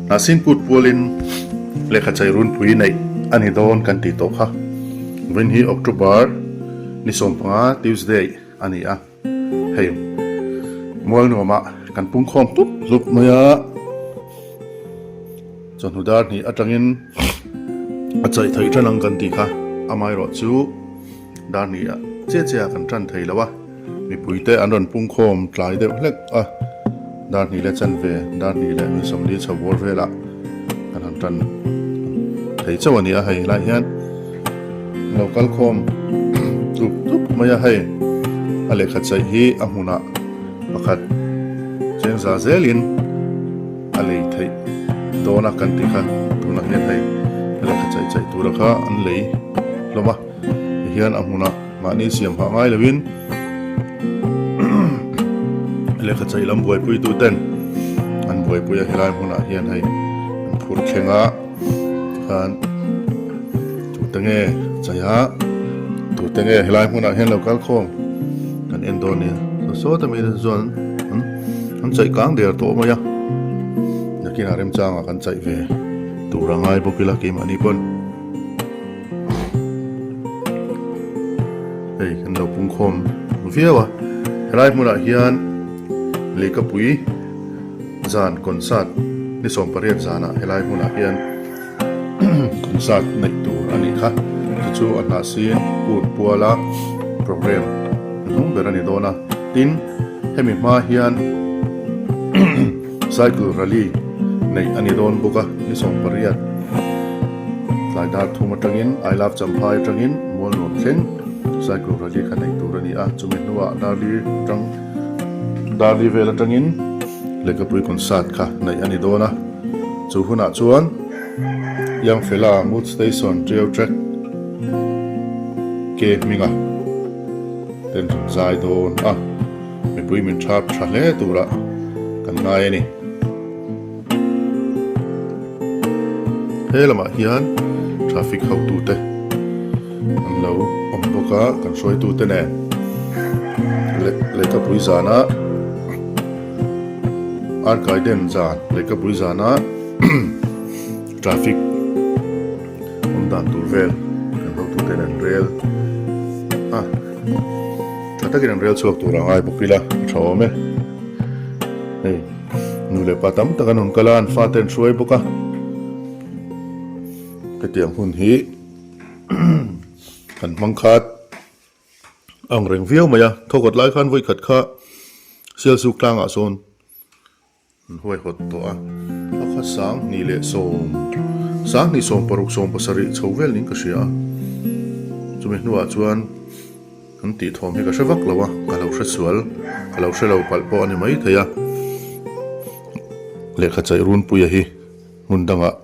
Hnahsin kut pualin lehkha chei runpui neih a ni dawn kan tih tawh kha. Vawiin hi October ni 15 Tuesday a ni a, hei mual nuamah kan pungkhawm hlup hlup mai a, chawhnu dar hnih atangin a chaih theih tan ang kan tih kha, amaherawh chu dar hnih chiah chiah kan tan thei lo a. Mipuite an rawn pungkhawm tlai deuh hlek a, dar hnih leh chanve, dar hnih leh min 40 chho bawr velah kan han tan thei chauh a ni a, hei helai hian an lo kal khawm tup tup mai a, hei a lehkha chaih hi a hmunah pakhat cheng za zelin a lei theih dawn a kan tih kha tunah hian hei a lehkha chaih chaih tura kha an lei hlawm a, tihian a hmunah. Mahni siam hah ngai loin lehkha chaih lam buaipui tu ten an buaipui a helai hmunah hian hei an phur thleng a khan tute nge chaih a tute nge helai hmunah hian lo kal khawm kan en dawn nia saw saw ta mi te chuan an an chaih kang der tawh mai a nakinah remchangah kan chaih ve tur a ngai bawk ila keimahni pawn. Hei kan lo pungkhawm viau a, helai hmunah hian Lehkapui zan concert ni 18 zanah helai hmunah hian concert neih tur a nih kha, chu chu a hnahsin kut puala program hnung ber a ni dawn a, tin hemi hma hian Cycle rally neih a ni dawn bawk a, ni 18 tlai dar thum atangin I Love Champhai atangin Mualnuam thleng cycle rally kha neih tur a ni a, chumi hnuah Darli atang Darli vel atangin Lehkhapui concert kha neih a ni dawn a, chu hunah chuan Youngfella Mood Station Trio Track ke hminga ten rawn zai dawn a. Mipui min thap tha hle tura kan ngai a ni. He lamah hian traffic hotute an lo awm bawk a, kan hruaitute nen lehkhapui zana Arkaiden zan lehkhapui zana traffic awm dan tur vel kan hotute nen rel a. Tha takin an rel chhuak tur a ngai bawk ila a tha awm e. Hei nu leh pa tam tak an rawn kal a, an fate an hruai bawk a. Hetiang hun hi kan hmang khat ang reng viau mai a, thawkhat lai khan vawikhat kha Sialsuk tlangah sawn An huaihawt tawh a, a kha 2010, 2016, 17 chho vel niin ka hria a, chumi hnuah chuan an tih thawm hi ka hre vak lo a, ka lo hre sual, ka lo hre lo palh pawh a ni mai thei a, lehkha chaih runpuia hi hmun dangah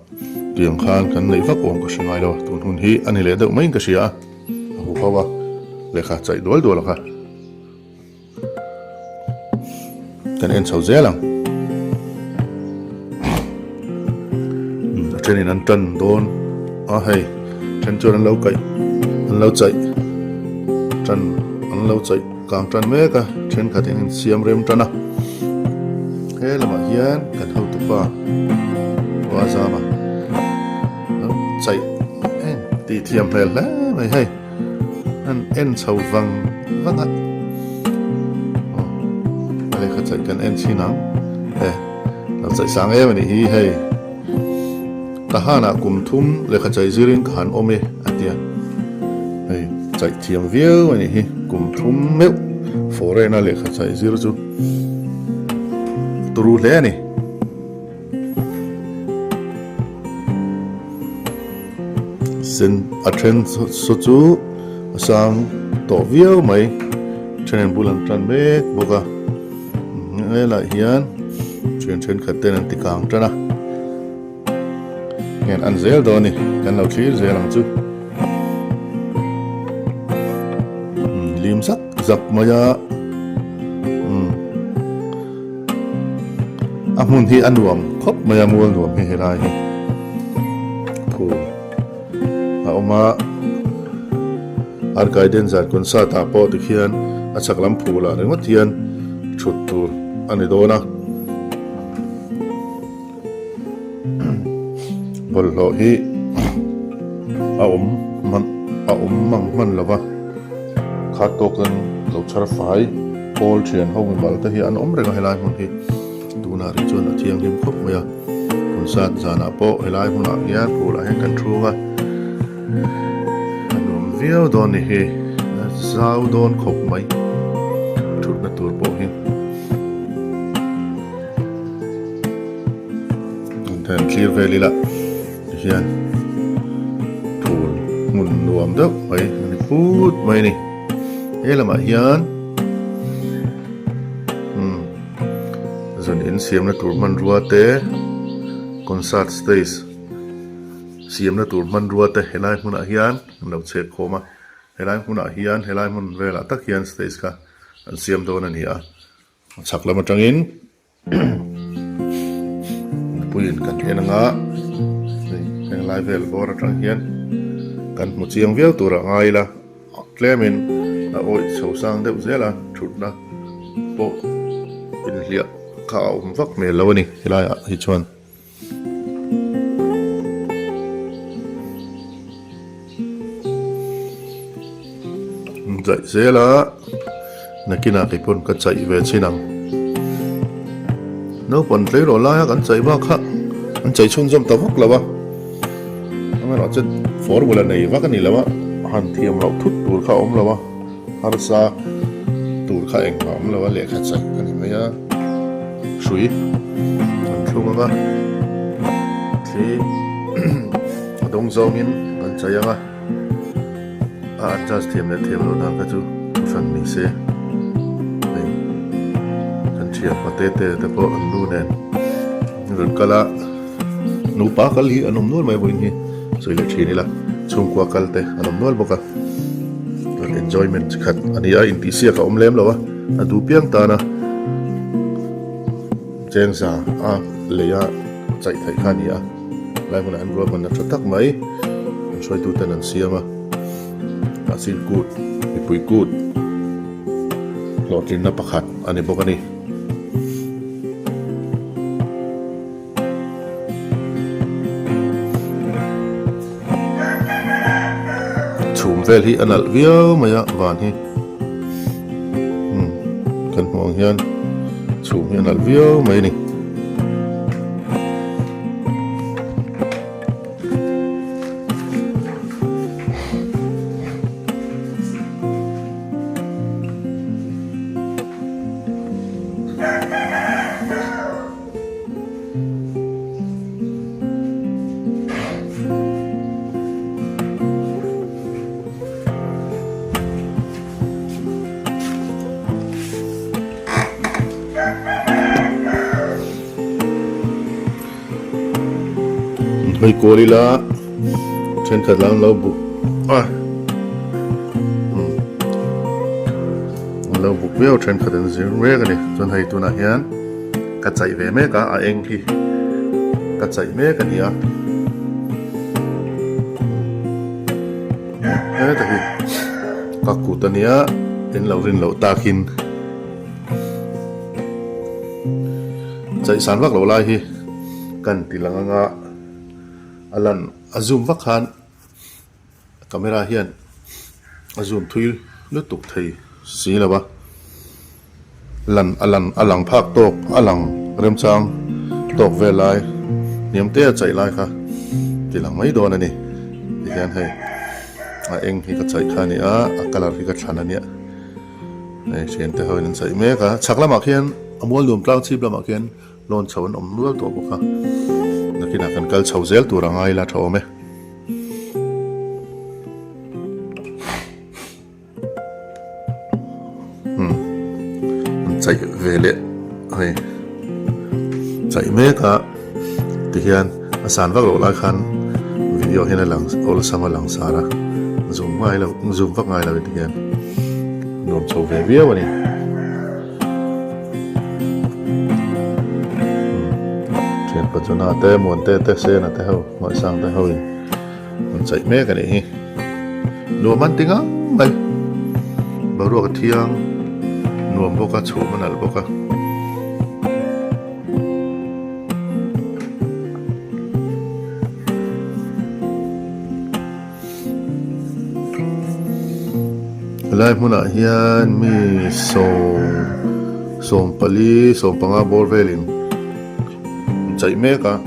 tiang khan kan neih vak awm ka hre ngai lo a, tun hun hi a ni leh deuh maiin ka hria a, a huho a, lehkha chaih dual dual a kha. Kan en chho zel ang. A thenin an tan dawn a hei then chuan an lo kaih an lo chaih tan an lo chaih kang tan mek a thenkhat in an siam rem tan a he lamah hian kan hotupa aw a zam a lo chaih tih thiam hmel hle mai hei. An en chho vang vang a, aw a lehkha chaih kan en chhin ang e lo chaih sang em a nih hi hei Tahanah kum thum lehkha chaih zirin ka han awm e a ti a, hei chaih thiam viau a nih hi kum thum meuh foreign a lehkha chaih zir chu turu hle a ni. Sen a then saw chu a sang tawh viau mai thenin bul an tan mek bawk a helaiah hian thian thenkhat ten an ti kang tan a hian an zel dawn a ni kan lo thlir zel ang chu lim zak zak mai a. A hmun hi a nuam khawp mai a mual nuam hi helai hi phul a awm a Arkaiden zan concert ah pawh tikhian a chhak lam phul ah ringawt hian thut tur a ni dawn a. Bawlhhlawh hi a awm hman a awm mang hman lo va, khat tawkin lo chhar fai pawl thian ho mimal te hi an awm reng a helai hmun hi tunah rih chuan a thianghlim khawp mai a, concert zanah pawh helai hmunah hian phulah hian kan thung a, a nuam viau dawn ni hi a zau dawn khawp mai thutna tur pawh hi. An thlir vel ila tihian phul hmun nuam deuh mai a ni phut mai a ni he lamah hian umm zan in siamna tur hmanrua te concert stage siamna tur hmanrua te helai hmunah hian an lo chhek khawm a helai hmunah hian helai hmun velah tak hian stage kha an siam dawn a ni a a chhak lam atangin. Mipuiin kan en anga hei heng lai vel bawr atang hian kan hmu chiang viau tur a ngai ila tlemin a awih chho sang deuh zel a thutna pawh inhliah kha a awm vak hmel lo a ni helaiah hi chuan. Chaih zel a nakinah kei pawn ka chaih ve chin ang naupang tleirawl laia kan chaih bak kha an chaih chhunzawm ta vak lo a amaherawhchu formula nei vak a ni lo a han thiam loh thut tur kha a awm lo a. Harsa tur kha engmah awm lo a lehkha chaih a ni mai a, hrui an thlung ang a, thli a dawng zawngin an chaih ang a, a adjust thiam leh thiam loh dan kha chu thu hran ni se hei kan thian pate te te pawh an nu nen an rawn kal a. Nupa kal hi an awm nual mai vawiin hi sawi leh thin ila chhungkua kal te an awm nual bawk a chuan enjoyment chi khat a ni a intihsiak a awm lem lo a a duh piang tan a chengza a lei a chaih theih kha a ni a lai hmunah hian ruahmanna tha tak mai an hruaitu ten an siam a mahse kut mipui kut hlawhtlinna pakhat a ni bawk a ni. Chhum vel hi a nalh viau mai a van hi umm kan hmuh ang hian chhum hi a nalh viau mai a ni. Hei kawl ila thenkhat lah an lo buk a an lo buk viau thenkhat an zir mek a ni chuan hei tunah hian. Ka chaih ve mek a, a eng hi ka chaih mek a ni a. Heta hi ka kut a nia, in lo rin loh takin chaih san vak loh lai hi kan ti lang anga a lan a zoom vak khan Camera hian a zoom thui lutuk thei si lo a, lan a lan a lang phak tawk a lang remchang tawk vel lai hniam te a chaih lai kha ti lang mai dawn a ni tihian hei a eng hi ka chaih kha a ni a a colour hi ka thlan a nia hei thian te ho in an chaih mek a chhak lamah khian a mual nuam tlang chhip lamah khian lawn chho an awm nual tawh bawk a nakinah kan kal chho zel tur a ngai ila tha awm e. An chaih ve leh hei chaih mek a tihian a san vak loh lai khan video hian a lang awlsam a lang sar a zoom ngai lo zoom vak ngai lo in tihian nuam chho ve viau a ni. Thianpa Jona te Muante te Sena te ho Hmuaisang te ho in an chaih mek a nih hi. Nuam an ti ngang mai. Boruak a thiang nuam bawk a chhum a nalh bawk a. Helai hmunah hian mi sawm 14 15 bawr velin an chaih mek a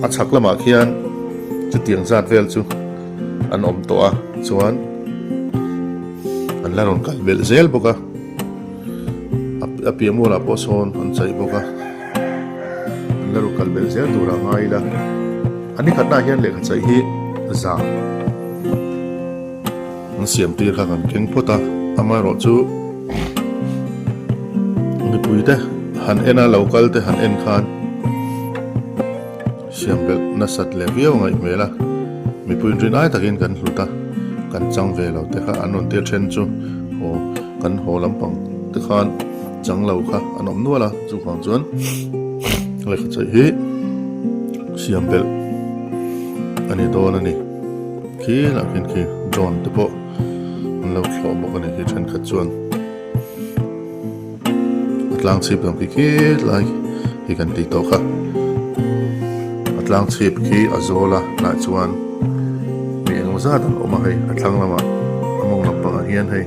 a chhak lamah khian chutiang zat vel chu an awm tawh a chuan an la rawn kal belh zel bawk a a piah mualah pawh sawn an chaih bawk a an la rawn kal belh zel turah a ngai ila a ni khatnaah hian lehkha chaih hi zam. An siam tir kha kan keng phawt a, amaherawhchu mipui te han en a lo kal te han en khan siam belh nasat leh viau a ngaih hmel a, mipui in rin ai takin kan hlut a, kan chang ve lo te kha an rawn tir then chu aw kan haw lampang te khan chang lo kha an awm nual a, chuvang chuan lehkha chaih hi siam belh a ni dawn a ni. Khi lah khian khi drone te pawh an lo thlawh bawk a ni khi thenkhat chuan a tlang chhip lam khi khi lai hi kan tih tawh kha a tlang chhip khi a zawl a lah chuan mi engemaw zat an awm a hei a thlang lamah a mawng lampangah hian hei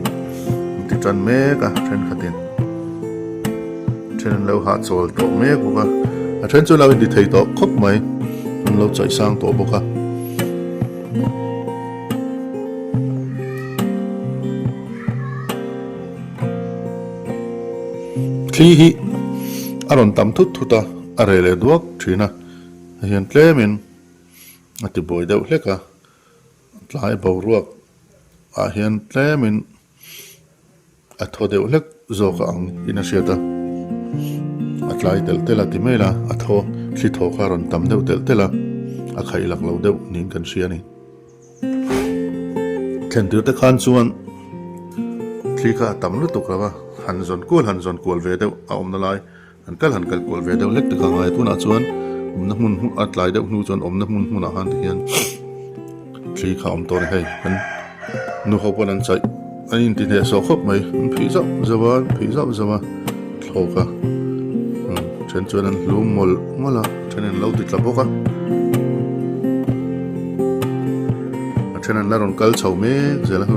an ti tan mek a thenkhatin. Then an lo hahchawl tawh mek bawk a, a then chu an lo inti thei tawh khawp mai, an lo chaih sang tawh bawk a. Thli hi a rawn tam thut thut a, a reh leh duak thin a, hei hian tlemin a ti buai deuh hlek a, tlai boruak ah hian tlemin. A thaw deuh hlek zawk a ang in a hriat a, a tlai telh telh a ti mai la, a thaw thli thaw kha a rawn tam deuh telh telh a, a khaih lak lo deuh niin kan hria a ni. Thlen tir te khan chuan thli kha a tam lutuk lo a, han zawn kual han zawn kual ve deuh a awmna lai han kal han kal kual ve deuh hlek te kha a ngai a, tunah chuan awmna hmun hmun a tlai deuh hnu chuan awmna hmun hmunah khan tihian thli kha a awm tawh a ni hei kan nu ho pawn an chaih an inti hneh sawh khawp mai an phih zauh zauh a an phih zauh zauh a thlawk a umm then chuan an hlum mawlh mawlh a then an lo ti tla bawk a a then an la rawn kal chho mek zel a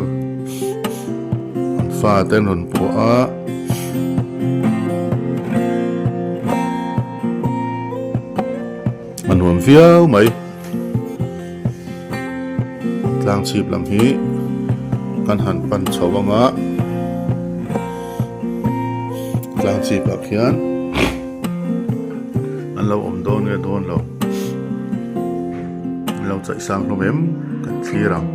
an fate an rawn pawh a. A nuam viau mai. Tlang chhip lam hi kan han pan chho ang a. Tlang chhip ah khian an lo awm dawn nge dawn lo. An lo chaih sang hlawm em kan thlir ang.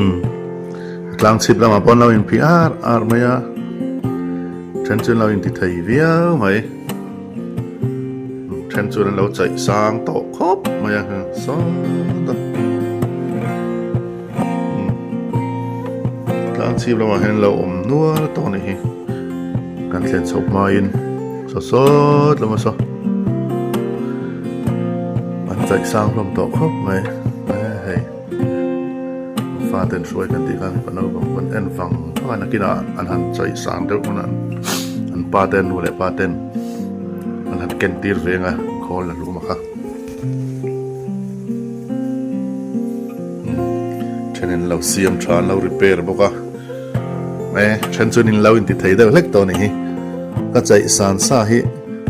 Umm tlang chhip lamah pawh an lo inphih ar ar mai a then chu an lo inti thei viau mai then chuan an lo chaih sang tawh khawp mai a sawt a tlang chhip lamah hian an lo awm nual tawh a nih hi kan thlen chhoh hmain saw sawt lama saw an chaih sang hlawm tawh khawp mai hei fate an hruai kan tih khan mipa naupang pawn en vang vang a nakinah an han chaih sang deuh hunah an pa te an nu leh pa ten an han ken tir veng a khawl la hlum a kha. Then in lo siam tha an lo repair bawk a e then chuan in lo inti thei deuh hlek tawh a nih hi ka chaih san sa hi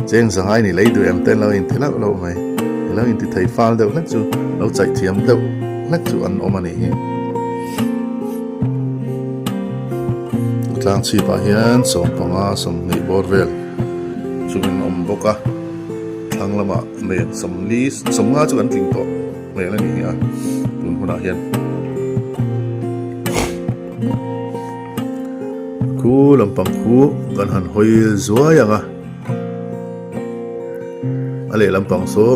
cheng zangai ni lei duh em te an lo inti hlauh hlauh mai i lo inti thei fal deuh hlek chu lo chaih thiam deuh hlek chu an awm a nih hi tlang chhip ah hian 15 20 bawr vel chu in awm bawk a. Thlang lamah nen 40 50 chu kan tling tawh hmel a ni hi a tun hunah hian khu lampang khu kan han hawi zuai ang a a leh lampang saw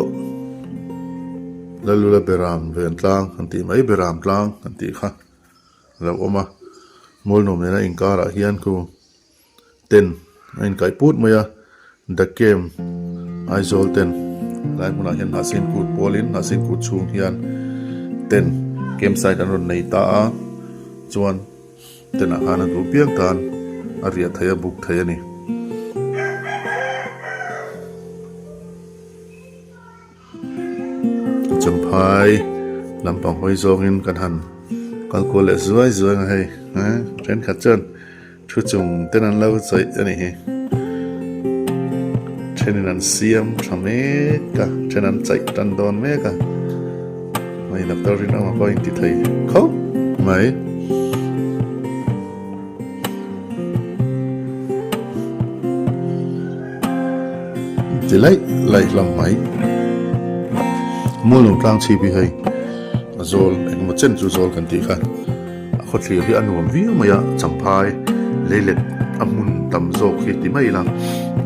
Lalula Beram ven tlang kan tih mai Beram tlang kan tih kha a lo awm a Mualnuam nena inkarah hian khu. Ten a inkaih put mai a, The Camp Aizawl ten helai hmunah hian Hnahsin Kut pawlin Hnahsin Kut chhung hian ten camp site an rawn nei ta a, chuan tenah khan a duh piang tan a riah theih a buk theih a ni. Champhai lampang hawi zawngin kan han kal kual leh zuai zuai ang a hei thenkhat chuan thu chung ten an lo chawih a nih hi thenin an siam tha mek a then an chaih tan dawn mek a hei doctor Rinawma pawh a inti thei khawp mai. Ti laih laih hlawm mai. Mualnung tlang chhip hi hei a zawl engemaw chen chu zawl kan tih kha a khawthlir hi a nuam viau mai a champhai leilet a hmun tam zawk hi ti mai ila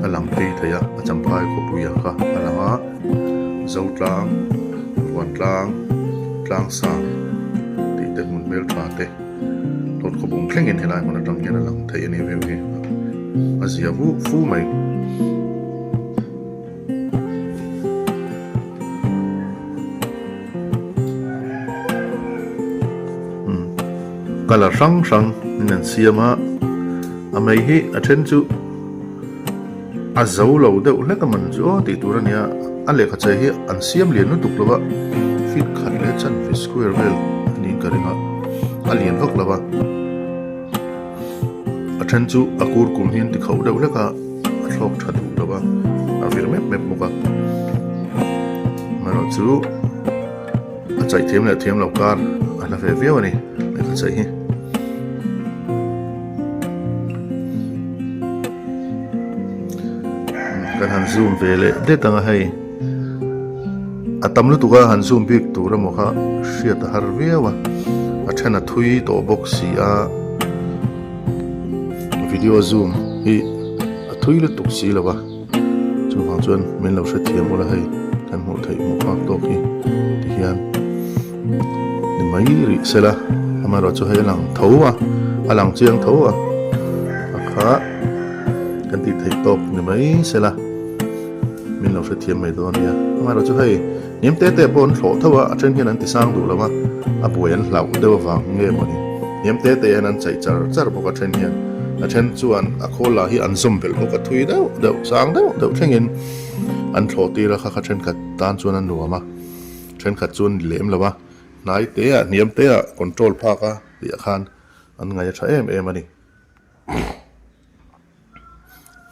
a lang phei thei a a champhai khawpui ah kha a lang a Zotlang Ruantlang Tlangsang tih te hmun hmeltha te. Dawt khawbung thlengin helai hmun atang hian a lang thei a ni view hi a zia vu fu mai. Colour hrang hrang in an siam a a mei hi a then chu a zo lo deuh hlek a man chu aw tih tur a nia a lehkha che hi an siam lian lutuk lo va feet khat leh chanve square vel a niin ka ring a a lian vak lo va a then chu a kur kum hi an ti khauh deuh hlek a a thlawk tha duh lo va a vir mep mep bawk a amaherawhchu a chaih thiam leh thiam lo kar a hla ve viau a ni lehkha chaih hi. Kan han zoom ve leh det ang a hei a tam lutuk a han zoom bik tur emaw kha hriat a har viau a a then a thui tawh bawk si a video zoom hi a thui lutuk si lo va chuvang chuan min lo hrethiam ula hei kan hmuh theih hmuh phak tawk hi tihian. Ni mai rih sela amaherawhchu hei a lang tho a a lang chiang tho a a kha kan tih theih tawk ni mai sela min lo hrethiam mai dawn a nia amaherawhchu hei hniam te te pawh an thlawh tho a a then hian an ti sang duh lo a a buai an hlauh deuh avang nge mawni hniam te te hian an chaih char char bawk a then hian a then chuan a khawl lah hi an zawm belh bawk a thui deuh deuh sang deuh deuh thlengin an thlawh tir a kha kha thenkhat tan chuan a nuam a. Thenkhat chu an ni lem lo a, hnai te ah hniam te ah control phak a tih ah khan an ngaih a tha em em a ni.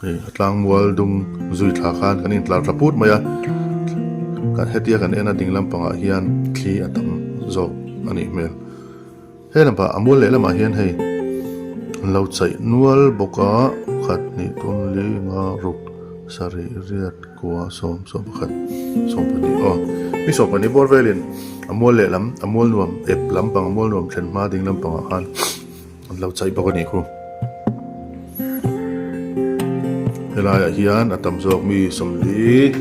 Hei a tlangmual dung zui thla khan kan intlar thla put mai a, kan hetia kan en a ding lampangah hian thli a tam zawk a nih hmel. He lamah a mual leh lamah hian hei an lo chaih nual bawk a, khat hnih tum li nga ruk sarih riat kua sawm 11 12 aw mi 12 bawr velin a mual leh lam a mual nuam ep lampang a mual nuam thlen hma ding lampangah khan an lo chaih bawk a nih khu. Helaiah hian a tam zawk mi sawmli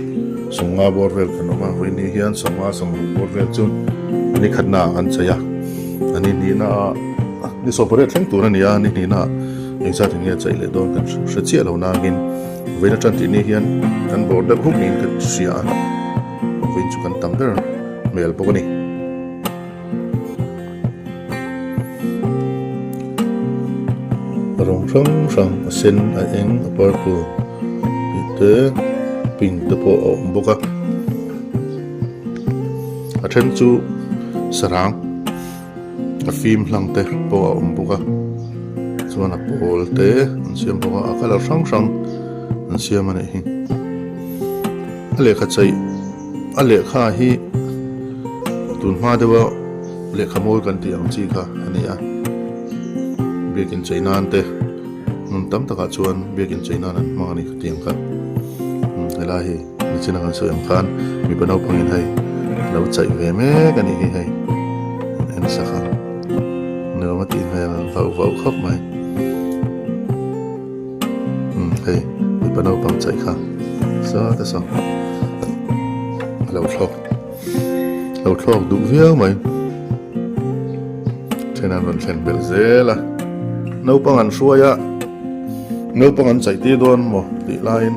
sawmnga bawr vel kan awm a vawiin hian sawmnga sawmruk bawr vel chu ni khatna ah an chei a a ni hnihna ah ni sawmpariat thleng tur a ni a ni hnihna ah engzat in nge a chaih leh dawn kan hre chiah lo nangin vawiin atang tih ni hian kan bawr deuh huk niin ka hria a vawiin chu kan tam ber hmel bawk a ni. Rawng hrang hrang a sen a eng a purple tih te pink te pawh a awm bawk a a then chu sarang a fim hlang te pawh a awm bawk a chuan a pawl te an siam bawk a a colour hrang hrang an siam a nih hi a lehkha chaih. A lehkha hi tun hma deuha lehkha mawi kan tih ang chi kha a ni a, biakin chei nan te hmun tam takah chuan biakin chei nan an hmang a ni khatiang kha helai hi nichina kan sawi ang khan mipa naupangin hei lo chaih ve mek a nih hi hei an en sak a nuam a tih hmel vauh vauh khawp mai. Umm hei mipa naupang chaih kha sawt a saw a lo thlawk lo thlawk duh viau mai then an rawn thlen belh zel a naupang an hruai a naupang an chaih tir dawn maw tih laiin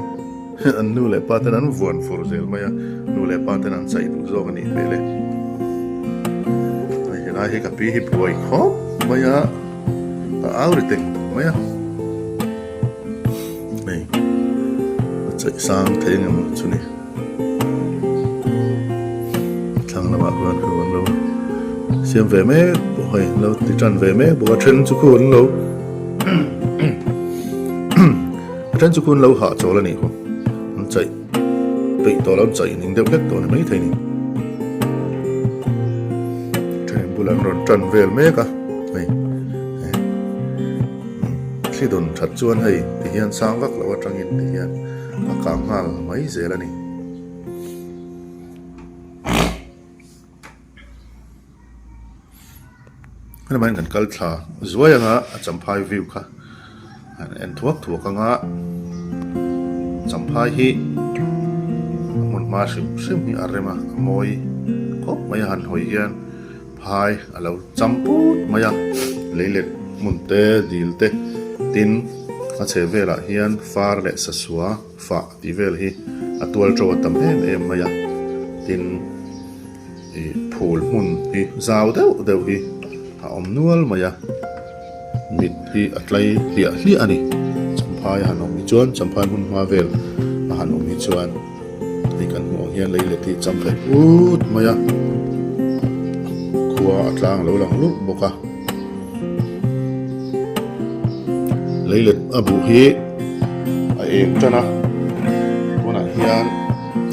an nu leh pa ten an vuan fur zel mai a nu leh pa ten an chaih duh zawk a nih hmel e hei helai hi ka pi hi buai khawp mai a. A au ri teng mai a hei a chaih sang thei ang em chu ni thlang lamah. lamah khuan khu an lo siam ve mek bawk hei an lo ti tan ve mek bawk a then chu khu an lo a then chu khu an lo hahchawl a nih khu an chaih peih tawh lo an chaih ning deuh hlek tawh a ni maithei a ni then bulah an rawn tan vel mek a hei. Thli dawn that chuan hei ti hian sang vak loh atangin ti hian a kang nghal mai zel a ni. Hemi maiin kan kal thla zuai anga a champhai view kha an en thuak thuak anga champhai hi a hmun hma hrim hrim hi a rem a a mawi khawp mai a han hawi hian. Phai a lo cham put mai a, lei leh hmun te, dil te, tin a chheh velah hian far leh sasua fah tih vel hi a tual to a tam em em mai a, tin ih phul hmun hi zau deuh deuh hi a awm nual mai a, mit hi a tlai hliah hliah a ni, champhai a han awm hi chuan champhai hmun hma vel a han awm hi chuan. Hei kan hmuh ang hian lei let hi cham thei put mai a, khua a tlang lo lang lurh bawk a. Lei let a buh hi a eng tan a, tunah hian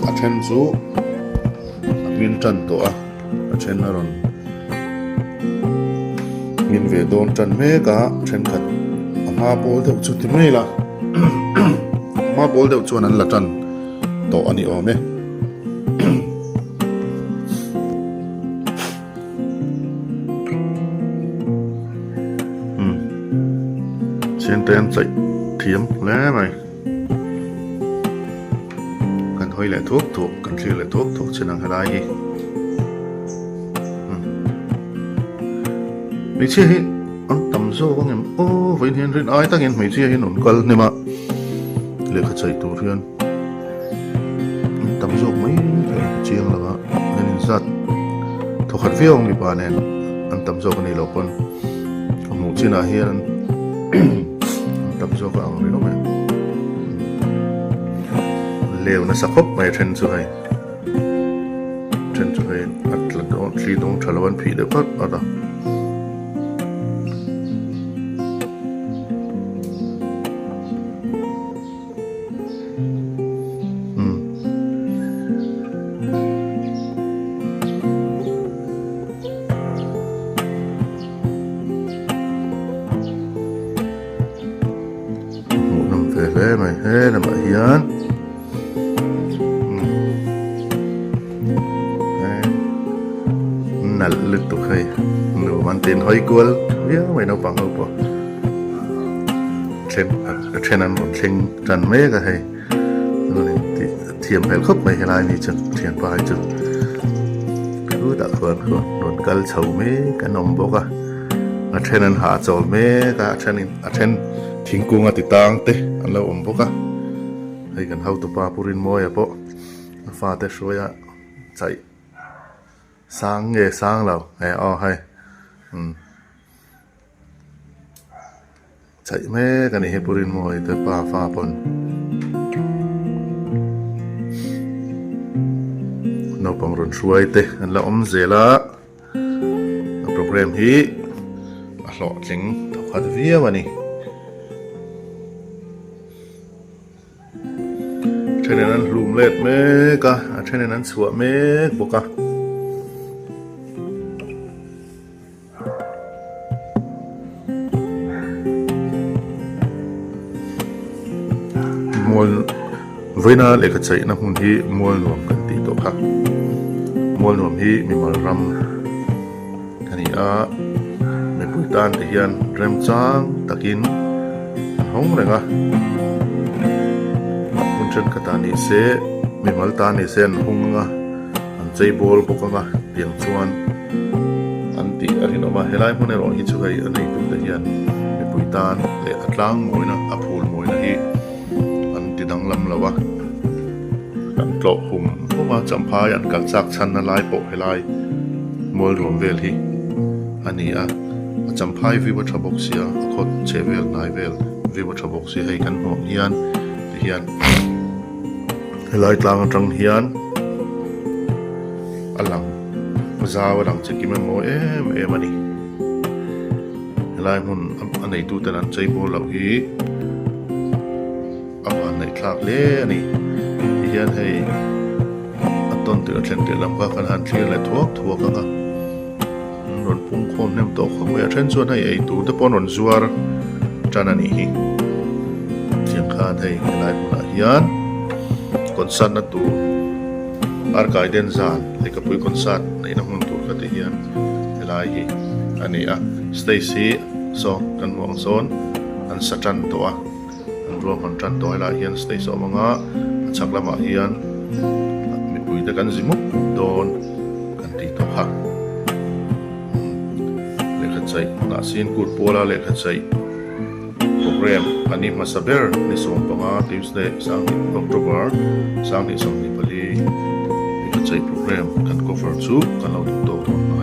a then chu a hmin tan tawh a, a then a rawn hmin ve dawn tan mek a, thenkhat a hma pawl deuh chu ti mai la a hma pawl deuh chuan an la tan. tawh a ni awm e. Umm chhengte an chaih thiam hle mai. Kan hawi leh thuak thuak kan thlir leh thuak thuak chin ang helai hi. Umm hmeichhia hi an tam zawk ang em aw vawiin hian rin ai takin hmeichhia hi an rawn kal hnem a lehkha chei tur hian. An tam zawk mai thei a chiang lo a an inzat thawkhat viau ang mipa nen an tam zawk a nih loh pawn ka hmuh chinah hian an tam zawk a ang ringawt mai leu nasa khawp mai a then chu hei then chu hei a tla dawn thli dawng tha lo an phih deuh phat phat a. Hmuh nawm ve hle mai he lamah hian nalh lutuk hei nuam an tin hawi kual viau mai naupang ho pawh. Then a then an rawn thleng tan mek a hei chuanin tih thiam hmel khawp mai helai ni chu thianpa hi chu khutah khuan khuan rawn kal chho mek an awm bawk a a then an hahchawl mek a a thenin a then thingkung a ti tang te an lo awm bawk a hei kan hotupa Pu Rinmawia pawh a fate hruaia chaih sang nge sang lo e aw hei umm. Chaih mek a ni hi Pu Rinmawii te pa fa pawn naupang rawn hruai te an la awm zel a, a programme hi a hlawhtling thawkhat viau a ni. Thenin an hlum let mek a, a thenin an chhuah mek bawk a. Mual vawiina lehkha chaihna hmun hi mual nuam kan tih tawh kha mual nuam hi mimal ram a ni a mipui tan te hian remchang takin an hawng reng a hmun thenkhatah ni se mimal tan ni se an hung ang a. An chei bawl bawk anga tiang chuan an tih a rinawm a, helai hmun erawh hi chu hei a neitute hian mipui tan leh a tlang mawina a phul mawina hi an ti danglam lo a, an tlawh hum hum a, champhai an kal chak chhanna lai pawh helai mual ruam vel hi a ni a, a champhai view a tha bawk sia a khaw chhe vel hnai vel view a tha bawk sia hei kan hmuh ang hian tihian. Helai tlang atang hian a lang. Zau a lang che kim emaw em em a ni. Helai hmun a neitu ten an chei bawr loh hi a van neih thlak hle a ni. Tihian hei a tawn tirh a thlen tirh lam kha kan han thlir leh thuak thuak ang a. An rawn pung khawm hnem tawh khawp mai a then chuan hei ei tur te pawh an rawn zuar tan a nih hi. Tiang khan hei helai hmunah hian concert na tur Arkai den zan lehkhapui concert neihna hmun tur kha ti hian helai hi a ni a. Stage hi saw kan hmuh ang sawn an sa tan tawh a. An ruahman tan tawh helaiah hian stage a awm ang a, a chhak lamah hian mipui te kan zi mup mup dawn kan tih tawh kha. Lehkha chaih Hnahsin kut puala lehkha chaih program a ni hmasa ber ni 15 Tuesday sanghnih October 2024 lehkha chaih program kan cover chu kan lo duh tawk dawn hmang e.